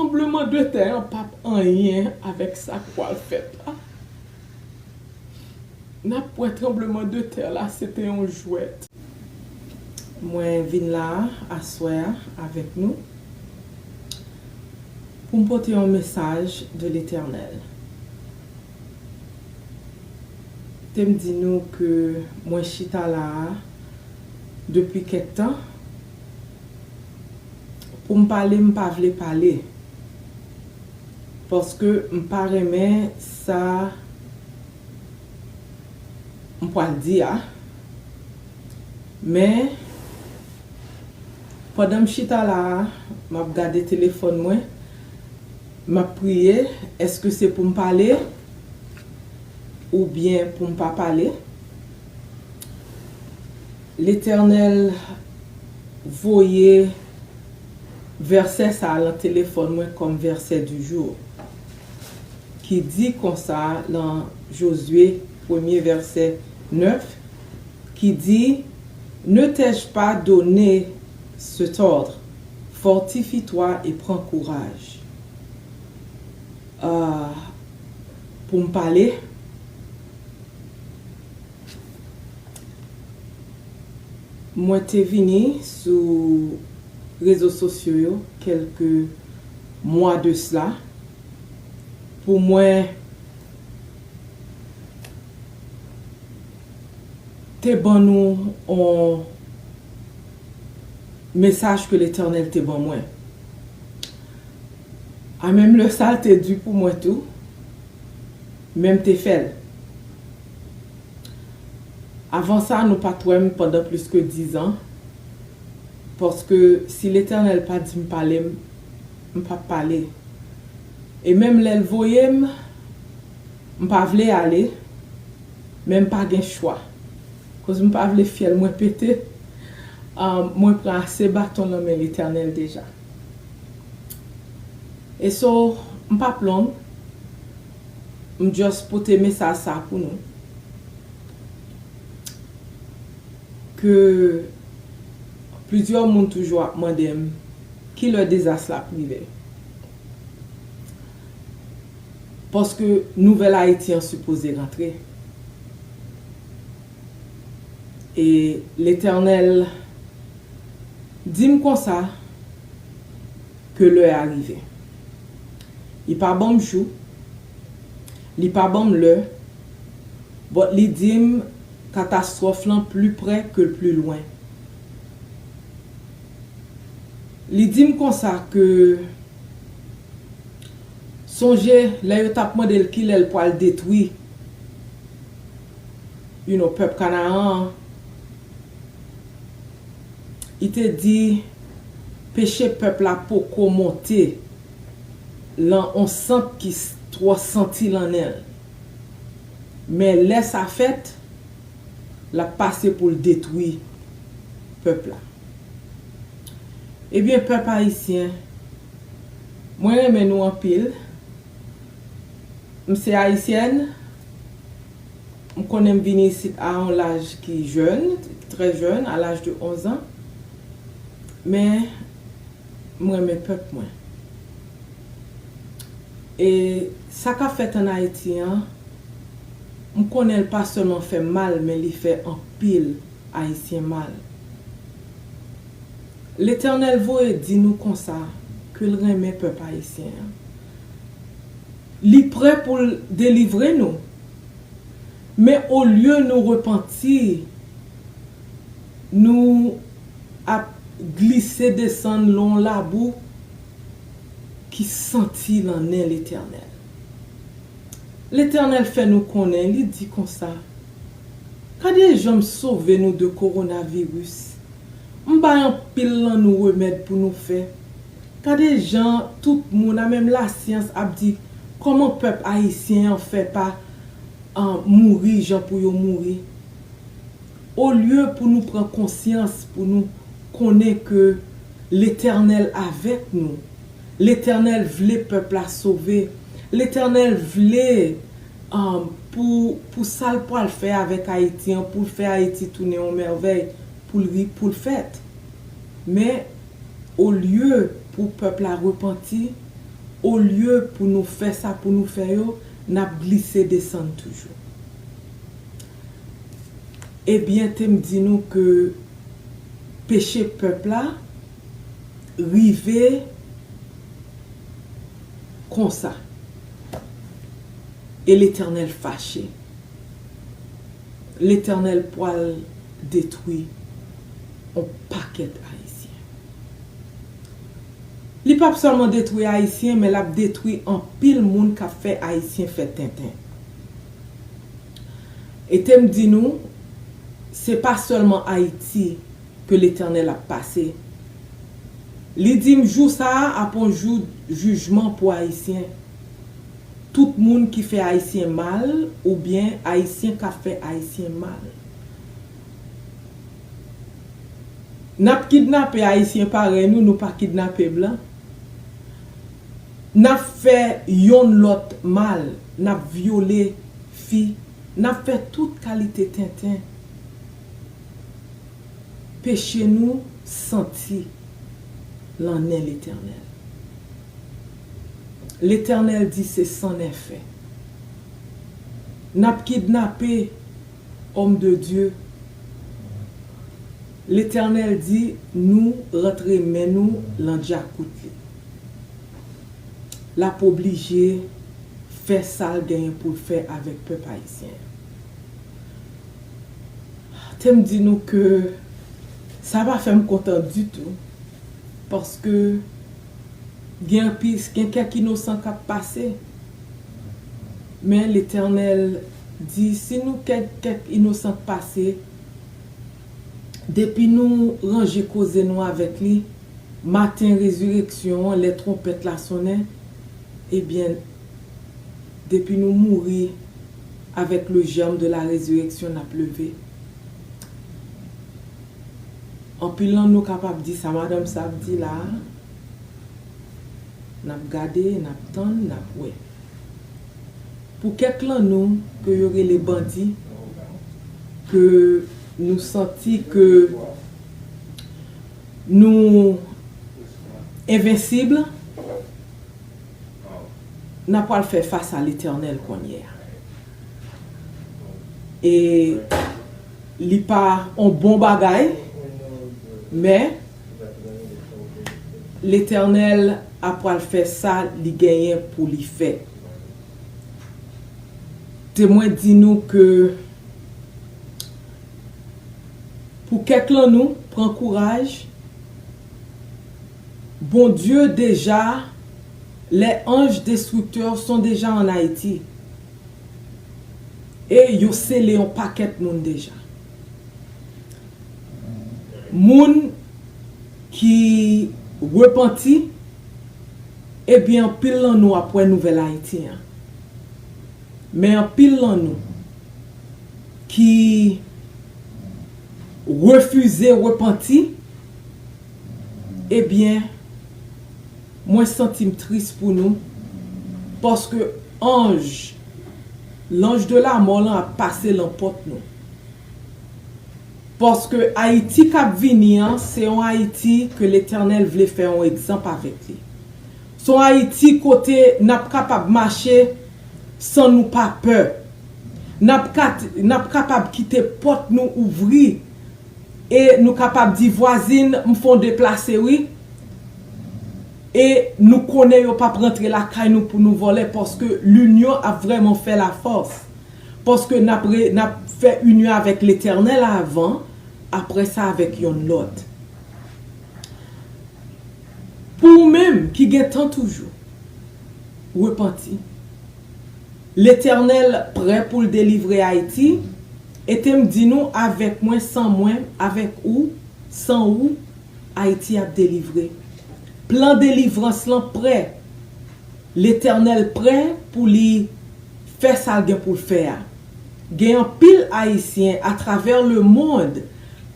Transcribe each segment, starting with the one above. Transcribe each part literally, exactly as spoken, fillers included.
Tranbleman de tè an p ap anyen avèk sa k pral fèt la. N ap wè tranbleman de tè la, se te yon jwèt. Mwen vin la a aswè a avèk nou pou m pote yon mesaj de Letènèl. Te m di nou ke mwen chita la a depi kèk tan. Pou m pale, m pa vle pale. Paske m pa renmen sa m pral di a. Men, pandan m chita la a, m ap gade telefòn mwen, m ap priye, èske se pou m pale oubyen pou m pa pale? Letènèl voye vèsè sa a lan telefòn mwen kòm verset du jour, ki di konsa lan Jozye, premye vèsè nèf, ki di, Ne t'ai-je pas donné cet ordre? Fortifie-toi et prends courage. Ah, pou m pale, mwen te vini sou rezo sosyo yo kèlke mwa de sla pou mwen te ban nou yon mesaj ke Letènèl te ban mwen. A menm lè sa, l te di pou mwen tou, men m te fè l. Avan sa, nou pa t wè m pandan plis ke dizan, paske si Letènèl pa di m pale, m, m p ap pale. E menm lè l voye m, m pa vle ale, men m pa gen chwa. Koz m pa vle fyèl mwen pete, ah, mwen pran ase baton nan men Letènèl deja. E so, m p ap long, m just pote mesaj sa pou nou. Ke plizyè moun toujou ap mande m, kilè dezas la ap rive? Paske nouvèl Ayiti an sipoze rantre. E Letènèl di m konsa ke lè a rive. Li pa ban m jou, li pa ban m lè, but li di m katastwòf lan pli prè ke l pli lwen. Li di m konsa ke Sonje lè yo t ap mande l kilè l pral detwi, you know, pèp Kanaran an, li te di peche pèp la poko monte lan on sant ki s-, twò santi lan nen l. Men lè sa fèt, l ap pase pou l detwi pèp la. Ebyen, pèp ayisyen, mwen renmen nou anpil. M se ayisyèn. M konnen m vini isit a yon laj ki jèn, trè jèn, a laj de onz an. Men, m renmen pèp mwen. E sa k ap fèt ann Ayiti an, m konnen l pa sèlman fè m mal, men li fè anpil Ayisyen mal. Letènèl voye di nou konsa ke l renmen pèp ayisyen an. Li prè pou l delivre nou. Men olye nou repanti, nou ap glise desann lan yon labou ki santi lan nen Letènèl. Letènèl fè nou konnen, li di konsa, gade jan m sove nou de kowonaviris. M bay anpil lan nou remèd pou nou fè. Gade jan tout moun, a menm lasyans ap di, kòman pèp ayisyen an fè pa, ah, mouri jan pou yo mouri. Olye pou nou pran konsyans, pou nou konnen ke Letènèl avèk nou, Letènèl vle pèp la sove, Letènèl vle, ah, pou, pou sa l pral fè avèk Ayiti an, pou l fè Ayiti tounen yon mèvèy, pou l ri, pou l fèt. Men, olye pou pèp la repanti, Olye pou nou fè sa pou nou fè yo, n ap glise desann toujou. Ebyen, te m di nou ke peche pèp la rive konsa. E Letènèl fache. Letènèl pwal detwi on pakèt Ayisyen. Li p ap sèlman detwi Ayisyen, men l ap detwi anpil moun k ap fè Ayisyen fè tenten. E te m di nou, se pa sèlman Ayiti ke Letènèl ap pase. Li di m jou sa a ap on jou jijman pou Ayisyen. Tout moun ki fè Ayisyen mal, oubyen Ayisyen k ap fè Ayisyen mal. N ap kidnape Ayisyen parèy nou, nou pa kidnape blan. N ap fè yonn lòt mal, n ap vyole fi, n ap fè tout kalite tenten. Peche nou santi lan nen Letènèl. Letènèl di se san nèfè. N ap kidnape òm de Dye. Letènèl di nou rantre men nou lan djakout li. L ap oblije fè sa l genyen pou l fè avèk pèp ayisyen an. Te m di nou ke sa pa fè m kontan ditou, paske gen anpil, gen kèk inosan k ap pase. Men Letènèl di, si nou kèk, kèk inosan k pase, depi nou ranje koze nou avèk li, maten rezireksyon an, lè twonpèt la sonnen, ebyen, depi nou mouri, avec le germe de la résurrection, n ap leve. Anpil nan nou kapab di sa madanm sa ap di la a. N ap gade, n ap tann, n ap wè. Pou kèk lan nou ke yo rele bandi, ke nou santi ke nou envensib, n ap pral fè fas a Letènèl kounye a. E li pa on bon bagay, men Letènèl ap pral fè sa li genyen pou li fè. Te mwen di nou ke pou kèk lan nou, pran kouraj. Bondye deja, les anges destructeurs sont déjà en Haïti. E yo sele yon pakèt moun deja. Moun ki repanti, ebyen, anpil lan nou ap wè nouvèl Ayiti an. Men anpil lan nou ki refize repanti, ebyen, mwen santi m tris pou nou, paske anj, l'ange de la mort lan ap pase lan pòt nou. Paske Ayiti k ap vini an, se yon Ayiti ke Letènèl vle fè yon egzanp avèk li. Se yon Ayiti kote n ap kapab mache san nou pa pè. N ap kat-, n ap kapab kite pòt nou ouvri e nou kapab di, vwazin, m fè w deplase wi. E nou konnen yo p ap rantre lakay nou pou nou vòlè, paske linyon ap vrèman fè lafòs. Paske n ap re-, n ap fè inyon avèk Letènèl avan, apre sa avèk yonn lòt. Pou ou menm ki gen tan toujou, repanti. Letènèl prè pou l delivre Ayiti, e te m di nou, avèk mwen, san mwen, avèk ou, san ou, Ayiti ap delivre. Plan delivrans lan prè. Letènèl prè pou li fè sa l gen pou l fè a. Gen anpil Ayisyen atravè lemonn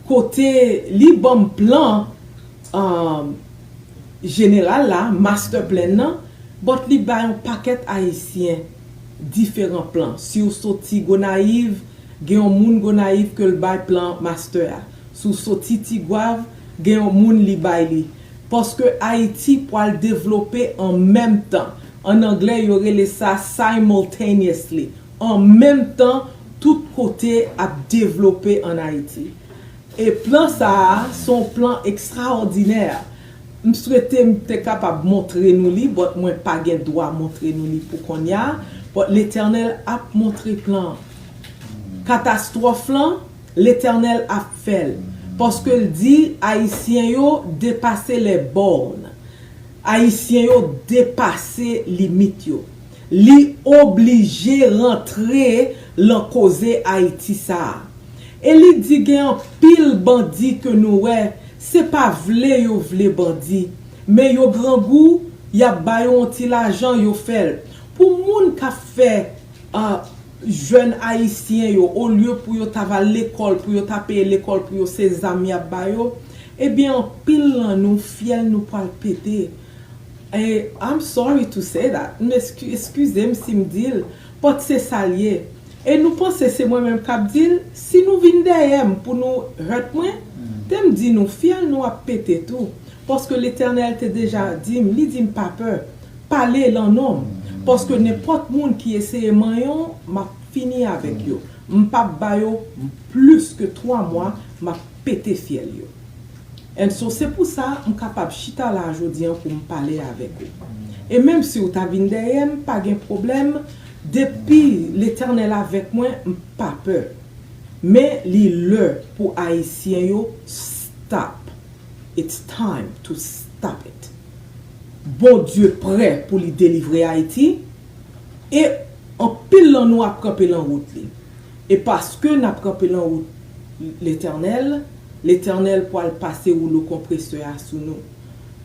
kote li ban m plan, um, jeneral la, master plan nan, but li bay yon pakèt Ayisyen diferan plan. Si w soti Gonayiv, gen yon moun Gonayiv ke l bay plan master a. Si w soti Tigwav, gen yon moun li bay li. Paske Ayiti pral devlope an menm tan. An anglè, yo rele sa simultaneously. An menm tan, tout kote ap devlope an Ayiti. E plan sa a, se yon plan ekstraòdinè. M swete m te kapab montre nou li, but mwen pa gen dwa montre nou li pou kounye a. But Letènèl ap montre plan an. Katastwòf lan, Letènèl ap fè l. Paske l di, Ayisyen yo depase les bornes. Ayisyen yo depase limit yo. Li oblije rantre lan koze Ayiti sa a. E li di gen anpil bandi ke nou wè, se pa vle yo vle bandi, men yo grangou, y ap ba yo yon ti lajan, yo fè l. Pou moun k ap fè, ah, jèn ayisyen yo, olye pou yo ta va lekòl, pou yo ta peye lekòl pou yo, se zam y ap ba yo, ebyen, anpil lan nou, fyèl nou pral pete. E, I'm sorry to say that. M eski-, eskize m si m di l, but se sa l ye. E nou panse se mwen menm k ap di l? Si nou vin dèyè m pou nou hurt mwen, te m di nou, fyèl nou ap pete tou. Paske Letènèl te deja di m, li di m pa pè. Pale lan non m. Paske nenpòt moun ki eseye manyen w, m ap fini avèk yo. M p ap ba yo plis ke twa mwa, m ap pete fyèl yo. And so, se pou sa m kapab chita la jodi an pou m pale avèk ou. E menm si w ta vin dèyè m, pa gen pwoblèm. Depi Letènèl avèk mwen, m pa pè. Men li lè pou Ayisyen yo stop. It's time to stop it. Bondye prè pou li delivre Ayiti. E anpil lan nou ap kanpe lan wout li. E paske n ap kanpe lan wout Letènèl, Letènèl pral pase woulo konpresè a sou nou.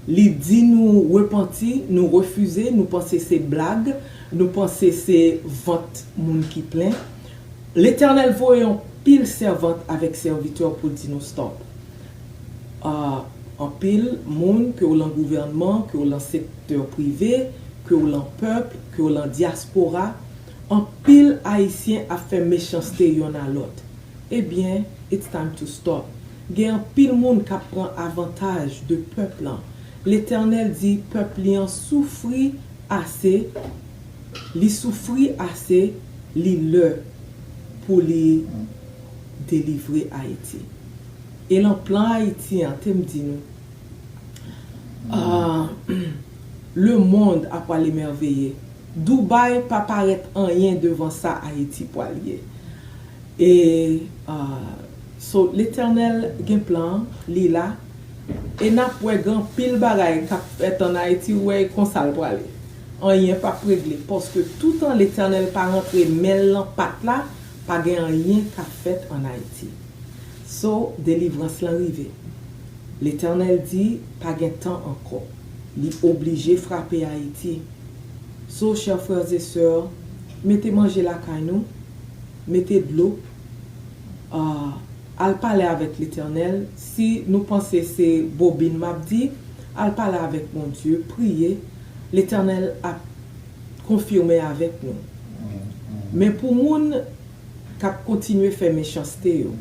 Li di nou repanti, nou refize, nou panse se blag, nou panse se vant moun ki plen. Letènèl voye yon pil sèvant avèk sèvitè pou di nou stop. Ah, anpil moun, ke w lan gouvènman, ke w lan sektè prive, ke w lan pèp, ke w lan dyaspora, anpil Ayisyen ap fè mechanste yonn a lòt. Ebyen, it's time to stop. Gen anpil moun k ap pran avantaj de pèp lan. Letènèl di pèp li an soufri ase, li soufri ase, li lè pou li delivre Ayiti. E lan plan Ayiti an, te m di nou, ah, le monde ap pral emèveye. Dubai pa parèt anyen devan sa Ayiti pral ye. E, ah, so, Letènèl gen plan, li la. E n ap wè gen anpil bagay k ap fèt ann Ayiti, ou wè e konsa l prale. Anyen p ap regle, paske toutan Letènèl pa rantre men l lan pat la, pa gen anyen k ap fèt ann Ayiti. So, delivrans lan rive. Letènèl di, pa gen tan ankò. Li oblije frape Ayiti. So, chè frè e sè, mete manje lakay nou, mete dlo, ah, al pale avèk Letènèl. Si nou panse se bobin m ap di, al pale avèk Bondye, priye. Letènèl ap konfime avèk nou. Men pou moun k ap kontinye fè mechanste yo,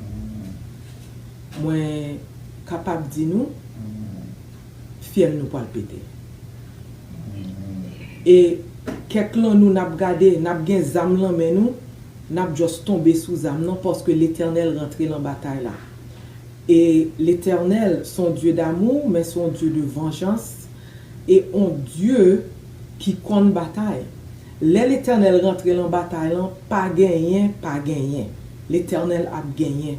mwen kapab di nou, fyèl nou pral pete. E kèk lan nou n ap gade, n ap gen zam lan men nou, n ap just tonbe sou zam lan, paske Letènèl rantre lan batay la. E Letènèl se yon Dye damou, men se yon Dye de vanjans, e yon Dye ki konn batay. Lè Letènèl rantre lan batay lan, pa genyen, pa genyen. Letènèl ap genyen.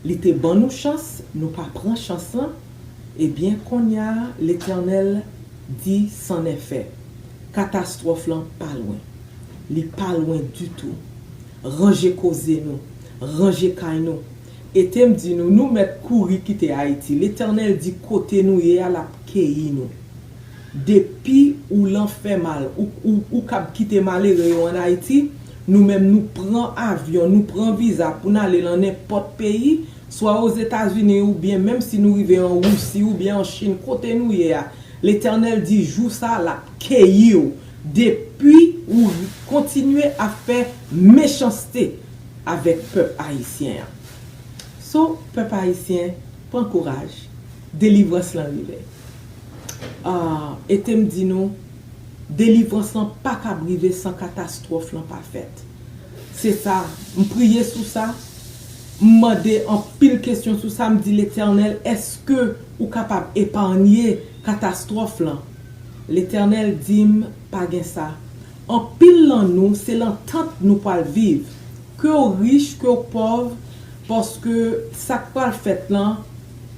Li te ban nou chans, nou pa pran chans lan. Ebyen, kounye a, Letènèl di, c'en est fait. Katastwòf lan pa lwen. Li pa lwen ditou. Ranje koze nou. Ranje kay nou. E te m di nou, nou mèt kouri kite Ayiti. Letènèl di kote nou ye a, l ap keyi nou. Depi ou lan fè mal, ou, ou, ou kab kite malere yo ann Ayiti, nou menm nou pran avyon, nou pran viza pou n ale lan nenpòt peyi, swa Ozetazini oubyen menm si nou rive an Risi oubyen an Chin, kote nou ye a, Letènèl di jou sa a, l ap keyi w depi ou kontinye ap fè mechanste avèk pèp ayisyen an. So, pèp ayisyen, pran kouraj, delivrans lan rive. Ah, e te m di nou, delivrans lan pa kab rive san katastwòf lan pa fèt. Se sa, m priye sou sa, m mande anpil kesyon sou sa, m di, Letènèl, èske ou kapab epanye katastwòf lan? Letènèl di m, pa gen sa. Anpil lan nou, se lan tant nou pral viv. Ke w rich, ke w pòv, paske sa k pral fèt lan,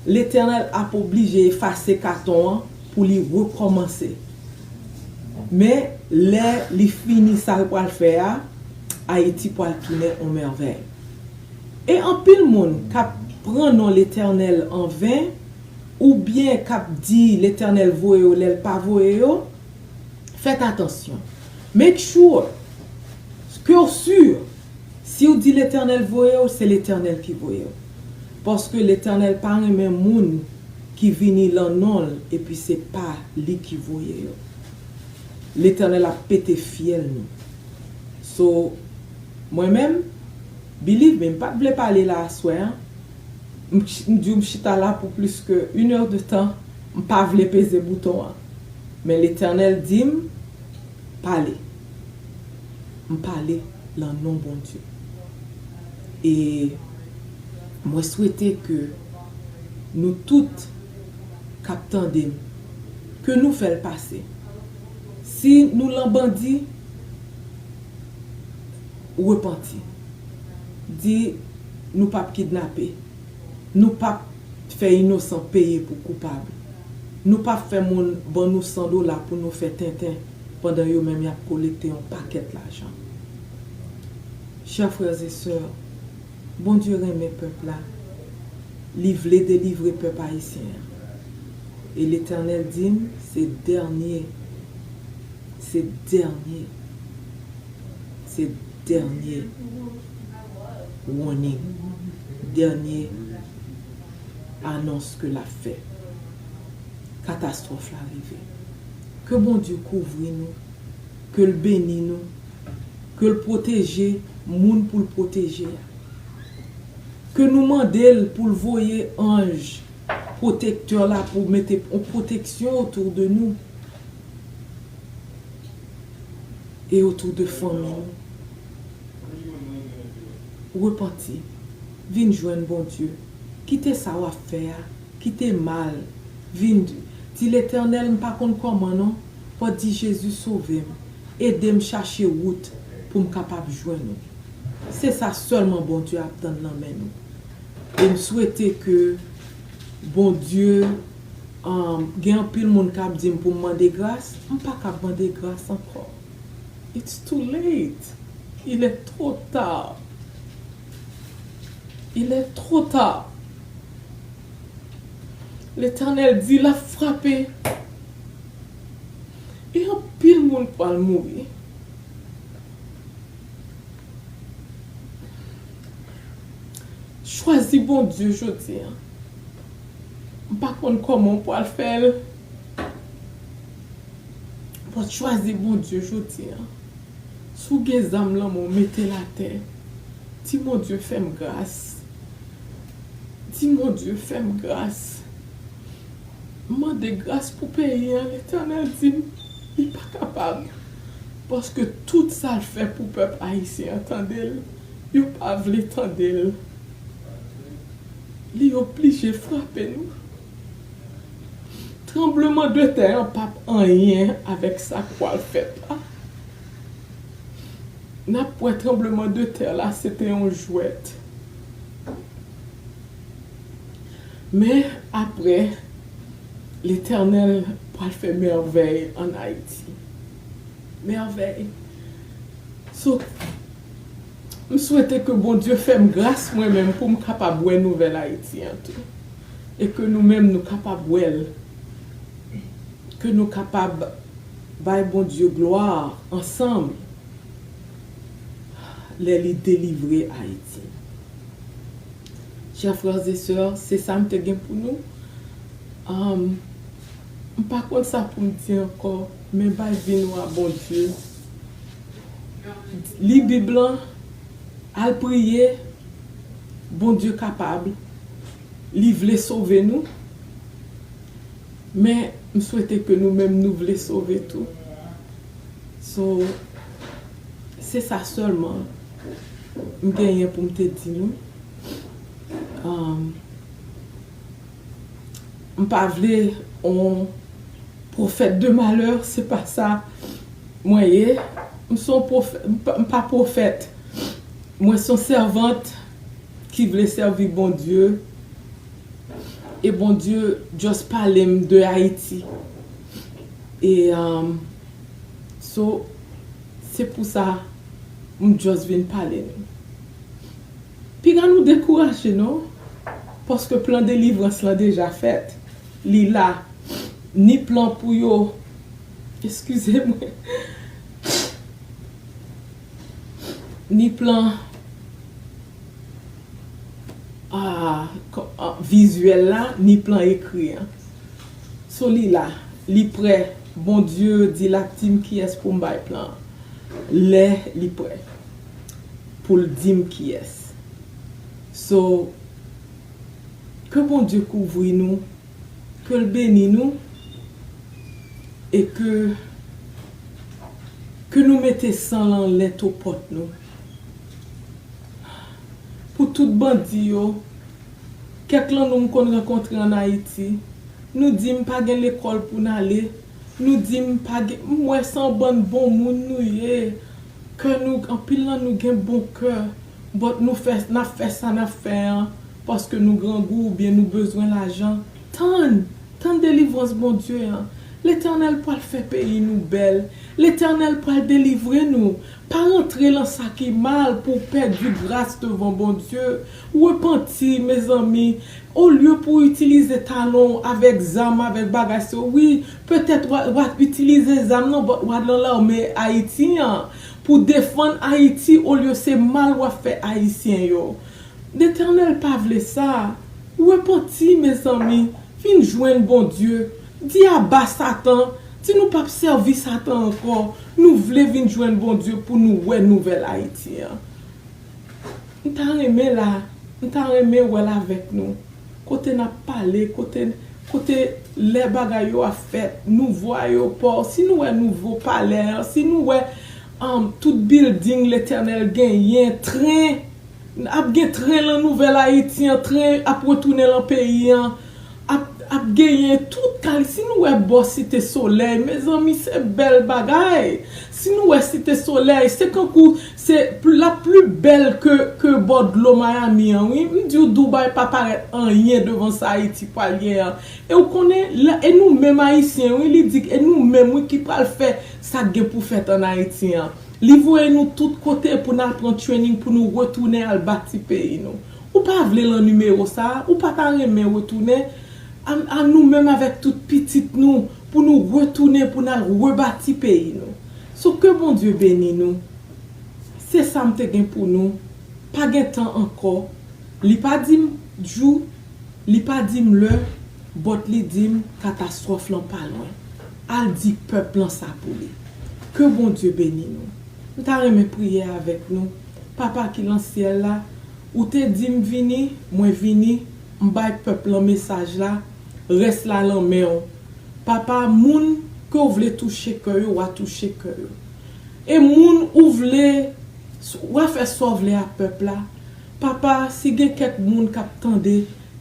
Letènèl ap oblije efase katon an pou li rekòmanse. Men, lè li fini sa l pral fè a, Ayiti pral tounen yon mèvèy. E anpil moun k ap pran non Letènèl an ven, oubyen k ap di Letènèl voye yo lè l pa voye yo, fèt atansyon. Make sure ke w si, si w di Letènèl voye w, se Letènèl ki voye w. Paske Letènèl pa renmen moun ki vini lan non l, epi se pa li ki voye yo. Letènèl ap pete fyèl nou. So, mwen menm, believe me, m pa t vle pale la aswè an. M ch- m di w m chita la pou plis ke une heure de temps, m pa vle peze bouton an. Men Letènèl di m, pale. M pale lan non Bondye. E mwen swete ke nou tout k ap tande m, ke nou fè l pase. Si nou lan bandi, repanti. Di, nou p ap kidnape. Nou p ap fè inosan peye pou koupab. Nou p ap fè moun ban nou san dola pou nou fè tenten, pandan yo menm y ap kolekte yon pakèt lajan. Chè frè e sè, Bondye renmen pèp la. Li vle delivre pèp ayisyen an. E Letènèl di m, se dènye, se dènye, se dènye warning, dènye anons ke l ap fè. Katastwòf la rive. Ke Bondye kouvri nou, ke l beni nou, ke l pwoteje moun pou l pwoteje a. Ke nou mande l pou l voye anj pwotektè la pou mete yon pwoteksyon otou de nou e otou de fanmi nou. Repanti, vin jwenn Bondye. Kite sa w ap fè a, kite mal, vin di, Letènèl, m pa konn kòman non, w ap di, Jezi, sove m, ede m chache wout pou m kapab jwenn ou. Se sa sèlman Bondye ap tann nan men nou. E m swete ke Bondye, um, gen anpil moun k ap di m pou m mande gras, m pa kab mande gras ankò. It's too late. Il est trop tard. Il est trop tard. Letènèl di l ap frape. E anpil moun pral mouri. Chwazi Bondye jodi a. M pa konn kòman w pral fè l. But chwazi Bondye jodi a. Si w gen zam lan men w, mete l atè. Di Bondye fè m gras. Di Bondye fè m gras. M mande gras pou peyi an, Letènèl di m, li pa kapab. Paske tout sa l fè pou pèp ayisyen an tande l, yo pa vle tande l. Li oblije frape nou. Tranbleman de tè an p ap anyen avèk sa k pral fèt la. N ap wè tranbleman de tè la, se te yon jwèt. Men apre, Letènèl pral fè mèvèy ann Ayiti. Mèvèy. So, m swete ke Bondye fè m gras mwen menm pou m kapab wè nouvèl Ayiti an tou. E ke nou menm nou kapab wè l. Ke nou kapab bay Bondye glwa ansanm lè li delivre Ayiti. Chè frè e sè, se sa m te gen pou nou. Um, m pa konn sa pou m di ankò, men bay vi nou a Bondye. Li Bib lan, al priye, Bondye kapab, li vle sove nou. Men M swete ke nou menm nou vle sove tou. So, se sa sèlman m genyen pou m te di nou. Um, m pa vle on pwofèt de malè, se pa sa mwen ye. M se on pwofè-, m pa, m pa pwofèt. Mwen se on sèvant ki vle sèvi Bondye. E Bondye just pale m de Ayiti. E, um, so, se pou sa m just vin pale nou. Piga nou dekouraje non, paske plan delivrans lan deja fèt. Li la. Ni plan pou yo, eskize mwen, ni plan, ah, kò-, ah, vizyèl la, ni plan ekri an. So li la, li prè. Bondye di l ap di m kiyès pou m bay plan an. Lè li prè pou l di m kiyès. So, ke Bondye kouvri nou, ke l beni nou, e ke, ke nou mete san lan lento pòt nou. Pou tout bandi yo, kèk lan nou m konn rankontre ann Ayiti, nou di m pa gen lekòl pou n ale, nou di m pa gen, m wè se yon bann bon moun nou ye, kè nou, anpil lan nou gen bon kè, but nou fè, n ap fè sa n ap fè an, paske nou grangou oubyen nou bezwen lajan. Tann! Tann delivrans Bondye an. Letènèl pral fè peyi nou bèl. Letènèl pral delivre nou. Pa rantre lan sa ki mal pou w pèdi gras devan Bondye. Repanti, mezanmi. Olye pou w itilize talon w avèk zam, avèk bagay sa yo, wi, petèt w a, w a itilize zam nan, but w a lan lame Ayiti an pou defann Ayiti, olye se mal w ap fè Ayisyen yo. Letènèl pa vle sa. Repanti, mezanmi. Vin jwenn Bondye. Di aba Satan. Di nou p ap sèvi Satan ankò. Nou vle vin jwenn Bondye pou nou wè nouvèl Ayiti an. M ta renmen la, m ta renmen wè l avèk nou. Kote n ap pale, kote, kote lè bagay yo ap fèt, nouvo ayewopò, si nou wè nouvo palè an, si nou wè, um, tout bilding Letènèl genyen, tren, ap gen tren lan Nouvèl Ayiti an, tren ap retounen lan peyi an, ap, ap genyen tout kal-, si nou wè bò Site Solèy, mezanmi, se bèl bagay. Si nou wè Site Solèy, se kankou, se pl-, l ap pli bèl ke, ke bò dlo Miami an, wi. M di w, Dubai pa parèt anyen devan sa Ayiti pral gen an. E w konnen, la, e nou menm Ayisyen, wi, li di, e nou menm, wi, ki pral fè sa k gen pou fèt ann Ayiti an. Li voye nou tout kote pou n al pran training, pou nou retounen al bati peyi nou. Ou pa vle lan nimewo sa a? Ou pa ta renmen retounen? A, a nou menm avèk tout pitit nou, pou nou retounen, pou n al rebati peyi nou. So, ke Bondye beni nou. Se sa m te gen pou nou. Pa gen tan ankò. Li pa di m jou, li pa di m lè, but li di m katastwòf lan pa lwen. Al di pèp lan sa pou li. Ke Bondye beni nou. M ta renmen priye avèk nou. Papa ki lan syèl la, ou te di m vini, mwen vini, m bay pèp lan mesaj la, rès la lan men w. Papa, moun ke w vle touche kè yo, w a touche kè yo. E moun ou vle, w a fè sa w vle a pèp la. Papa, si gen kèk moun k ap tande,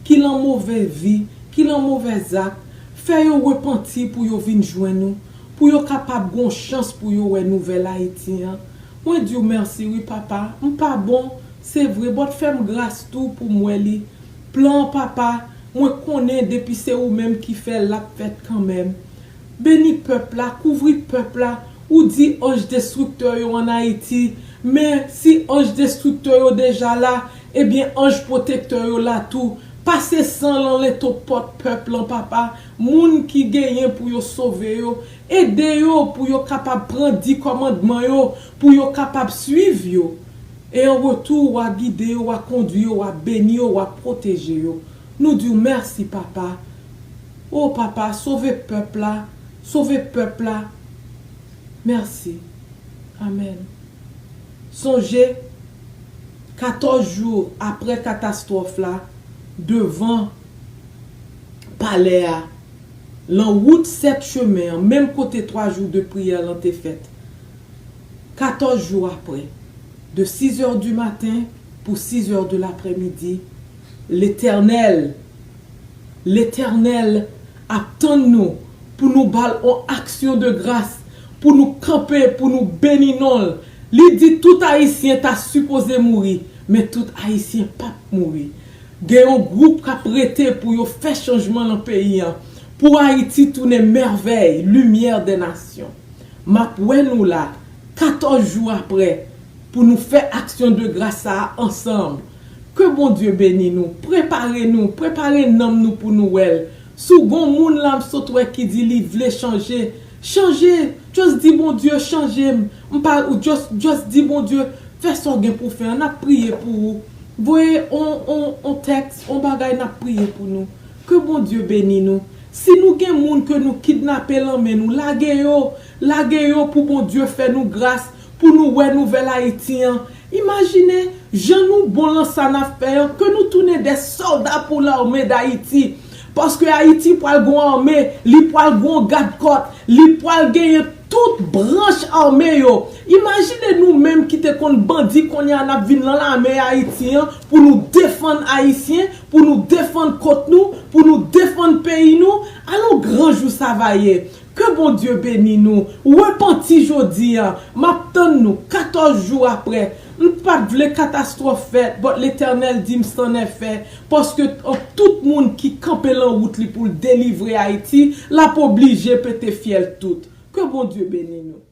ki lan move vi, ki lan move zak, fè yo repanti pou yo vin jwenn ou, pou yo kapab gon chans pou yo wè nouvèl Ayiti an. Mwen di w mèsi wi, Papa. M pa bon, se vre, but fè m gras tou pou m wè li. Plan an, Papa, mwen konnen depi se ou menm ki fè l, l ap fèt kanmenm. Beni pèp la, kouvri pèp la. Ou di anj destriktè yo ann Ayiti, men si anj destriktè yo deja la, ebyen anj pwotektè yo la tou. Pase san lan lento pòt pèp lan, Papa. Moun ki genyen pou yo sove yo, ede yo pou yo kapab pran di kòmandman yo, pou yo kapab swiv yo. E an retou, w a gide yo, w a kondwi yo, w a beni yo, w a pwoteje yo. Nou di w mèsi, Papa. O Papa, sove pèp la, sove pèp la. Mèsi. Amèn. Sonje, katòz jou apre katastwòf la, devan palè a, Lan wout sèt chemen an, menm kote twa jou de priyè lan te fèt. Katòz jou apre, de sizè di maten pou sizè de laprèmidi, Letènèl, Letènèl ap tann nou pou nou ba l on aksyon de gras, pou nou kanpe, pou nou beni non l. Li di tout Ayisyen ta sipoze mouri, men tout Ayisyen p ap mouri. Gen yon gwoup k ap rete pou yo fè chanjman lan peyi an, pou Ayiti tounen mèvèy, limyè dè nasyon. M ap wè nou la, katòz jou apre, pou nou fè aksyon de gras sa a ansanm. Ke Bondye beni nou, prepare nou, prepare nanm nou pou nou wè l. Si w gon moun la m sot wè ki di li vle chanje, chanje, just di Bondye chanje m. M pa, ou just, just di Bondye fè sa w gen pou fè an, n ap priye pou ou. Voye on, on, on tèks, on bagay, n ap priye pou nou. Ke Bondye beni nou. Si nou gen moun ke nou kidnape lan men nou, lage yo, lage yo pou Bondye fè nou gras, pou nou wè nouvèl Ayiti an. Imajine jan nou bon lan sa n ap fè an, ke nou tounen dè sòlda pou lame d'Ayiti. Paske Ayiti pral gon ame, li pral gon gadkòt, li pral genyen tout branch ame yo. Imajine nou menm ki te konn bandi, kounye a n ap vin lan lame Ayiti an pou nou defann Ayisyen, pou nou defann kont nou, pou nou defann peyi nou. Alon gran jou sa va ye. Ke Bondye beni nou. Repanti jodi a. M ap tann nou katòz jou apre. M pa t vle katastwòf fèt, but Letènèl di m c'en est fait, paske tout moun ki kanpe lan wout li pou l delivre Ayiti, l ap oblije pete fyèl tout. Ke Bondye beni nou.